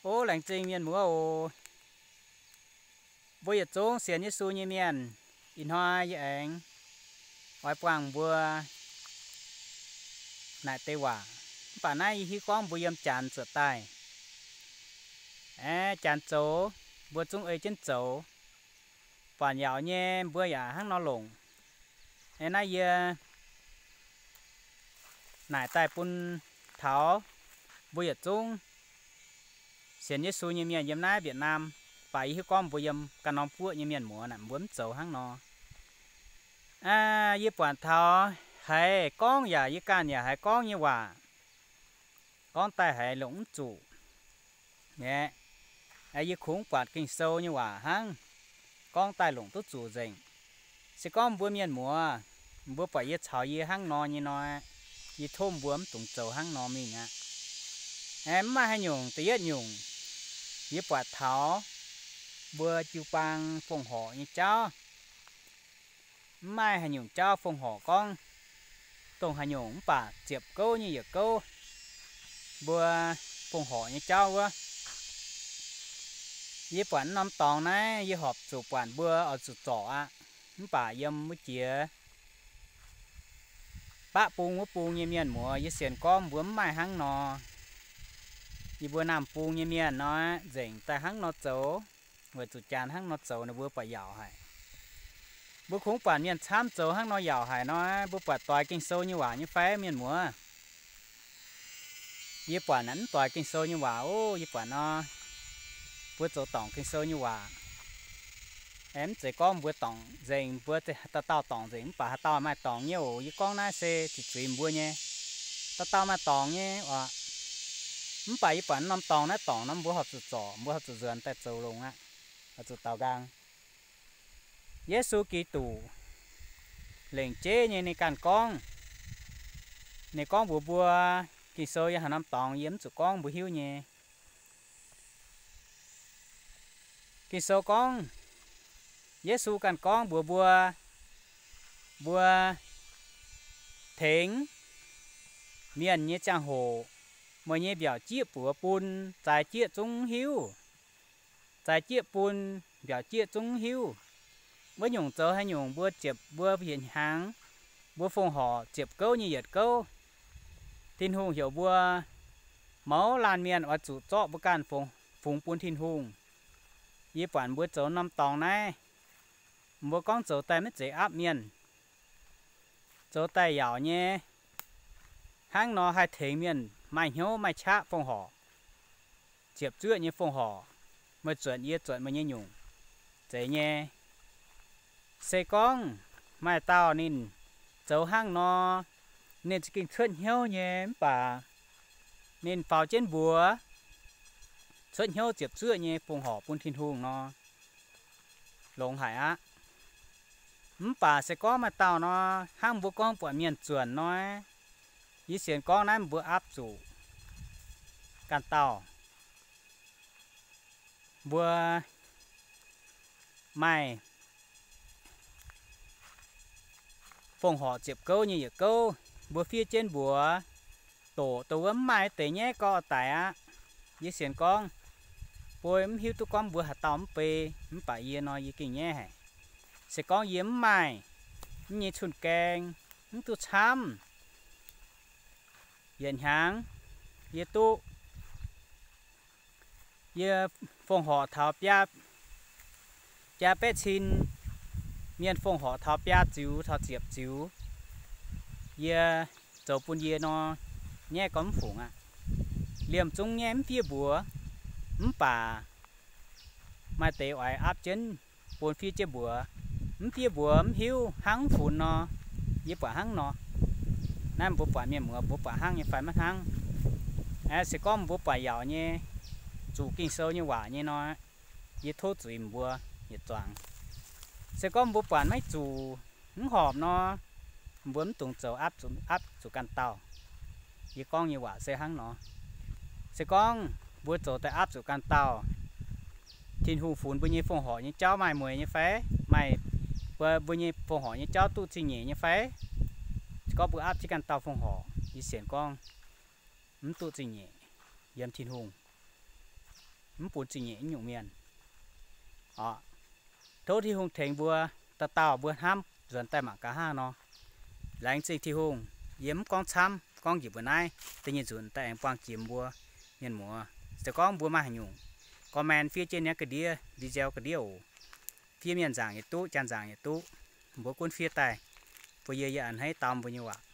O laengz zingh mienh muoz oc. Mbuo yietc zungv sienx Yesu nyei mienh, ih hnoi yie aengx oix buangh mbuo naaic deix waac. Mv baac naaiv yie hiuv gorngv mbuo yiem janx zuoqc daaih. Aeqv, janx zoux, mbuo zungv ei jienv zoux. Buatc yaauc nyei mbuo yaac hnangv nor longc. Aeqv, naaiv yie naaic daaih bun taux mbuo yietc zungv sienx Yesu nyei mienh yiem naaiv Việt Nam, mv baac yie hiuv gorngv mbuo yiem ganh norm guoqv nyei mienh muoz naaic mbuo mv zoux hnangv nor. Yie buatc taux haiz gorngv yaac yie ganh yaac haiz gorngv nyei waac, gorngv daaih haiz longc mv zuqc. Aeqv, yie kungx buatc Ging-Sou nyei waac hnangv, gorngv daaih longc duqv zuqc nzengc. Se gorngv mbuo mienh muoz, mbuo buatc yie caux yie hnangv nor nyei nor, yie tov mbuo mv dungx zoux hnangv nor mingh aqv. Aeqv, mv maaih haaix nyungc. Da'yietv nyungc, yie buatc taux mbuo jiu-baang fongc horc nyei jauv, mv maaih haaix nyungc jauv fongc horc gorngv dongh haaix nyungc, mv baac ziepc gouv nyei yietc gouv mbuo fongc horc nyei jauv wuov. Yie buatc norm dorngx naaiv yie horpc zuqc buatc mbuo oix zuqc zorc aqv. Mv baac yiem wuov jiex baqv bung wuov bung nyei mienh muoz, yie sienx gorngv mbuo mv maaih hnangv nor. Yie mbuo naamh bung nyei mienh nor, nzengc daaih hnangv nor zoux, weic zuqc janx hnangv nor zoux ninh mbuo buatc yaauc haic. Mbuo kungx buatc mienh camv zoux hnangv nor yaauc haic nor, mbuo buatc doix Ging-Sou nyei waac nyei fai, mienh muoz? Yie buatc naaic mv doix Ging-Sou nyei waac oc. Yie buatc nor, mbuo zoux dorngc Ging-Sou nyei waac, aeqv, mv zeiz gorngv mbuo dorngc nzengc, mbuo dauh dauh dorngc nzengc, mv baac haaix dauh maaih dorngc nyei oc. Yie gorngv naaiv se zuqc zuiz mbuo nyei. Dauh dauh maaih dorngc nyei oc. Mv baac yie buatc norm dorngx naaiv dorngc nor mbuo horpc zuqc zorc, mbuo horpc zuqc nzuonx daaih zoux longx aqv. Horpc zuqc daaux nqaang. Yesu Giduc lengc jeiv nyei ninh ganh gorngv, ninh gorngv mbuox mbuo, Ging-Sou yiem haaix norm dorngx yie mv zuqc gorngv mbuo hiuv nyei. Ging-Sou gorngv, Yesu ganh gorngv mbuox mbuo, mbuo tengx mienh nyei ziangh hoc, meih nyei mbiaauc jieqv buoz bun zaaix jieqv zungv hiuv. Zaaix jieqv bun mbiaauc jieqv zungv hiuv. Wuov nyungc zoux haaix nyungc mbuo ziepc, mbuo yietc hnyangx, mbuo fongc horc ziepc gouv nyei yietc gouv, Tin-Hungh heuc mbuo mouz laanh mienh oix zuqc zorqv mbuo ganh fungx bun Tin-Hungh. Yie buatc mbuo zoux norm dorngx naaiv, mbuo gorngv zoux daaih maiv zeiz aapv mienh, zoux daaih yaauc nyei. Hnangv nor haih tengx mienh maaih hnyouv maaih qaqv fongc horc, ziepc zuoqv nyei fongc horc, meih zuotc yie zuotc meih nyei nyungc, zeiz nyei. Se gorngv maaih dauh ninh zoux hnangv nor, ninh za'gengh cuotv hnyouv nyei mv baac ninh faaux jienv mbuox cuotv hnyouv ziepc zuoqv nyei fongc horc bun Tin-Hungh nor, longx haic aqv. Mv baac se gorngv maaih dauh nor, hnangv mbuo gorngv buatc mienh zuonc nor, yie sienx gorngv naaiv mbuo aapv zuqc ganh dauh. Mbuo maaih fongc horc ziepc gouv nyei yietc gouv, mbuo fiev jienv mbuox, doqc dongh wuov mv maaih deix nyaiv gorqv daic aqv. Yie sienx gorngv, boi mv hiuv duqv gorngv mbuo haaix dauh mv bei, mv baac yie nor yie gengh nyaiv haic. Se gorngv yie mv maaih mv nyei cun-gaeng, mv duqv camv, yietc hnyangx yie duqv yie fongc horc taux biaa, biaa baeqv cin, mienh fongc horc taux biaa ziux taux ziepc ziux, yie zoux bun yie nor, nyaiv gorngv mv fungc aqv. Liemh zungv nyaiv mv fiev mbuox, mv baac maaih deix oix aapv jienv bun fiev jienv mbuox, mv fiev mbuox mv hiuv hnangv mv funx nor, yie buatc hnangv nor. Naaiv mbuo buatc mienh muoz mbuo buatc hnangv nyei fai maiv hnangv? Se gorngv mbuo buatc yaauc nyei, zuqc Ging-Sou nyei waac nyei nor, yie tov zuiz mbuo yietc zuangx. Se gorngv mbuo buatc maiv zuqc, mv horpc nor, mbuo mv dungx zoux aapv zuqc, aapv zuqc ganh dauh. Yie gorngv nyei waac se hnangv nor. Se gorngv mbuo zoux daaih aapv zuqc ganh dauh, Tin-Hungh funx mbuo nyei fongc horc nyei jauv maaih mueiz nyei fai? Maaih, mbuo, mbuo nyei fongc horc nyei jauv duqv zingh nyeic nyei fai? Se gorngv mbuo aapv jienv ganh dauh fongc horc, yie sienx gorngv mv duqv zingh nyeic yiem Tin-Hungh. mv bun zingh nyeic nyungc mienh. Oc, tov Tin-Hungh tengx mbuo dauh dauh mbuo hnamv nzuonx daaih mangc gaax hnangv nor. Laengz zingh Tin-Hungh. Yie mv gorngv camv, gorngv njiec mbuo naaiv da'nyeic nzunc daaih aengx buangh jiex mbuo mienh muoz. Se gorngv mbuo maaih haaix nyungc comment fiev jienv naaiv ga'ndiev video ga'ndiev oc. Fiev mienh nzaangc yietc duqv, janx nzaangc yietc duqv, mbuo gunv fiev daaih bun yie, yie a'hneiv dau mbuo nyei waac.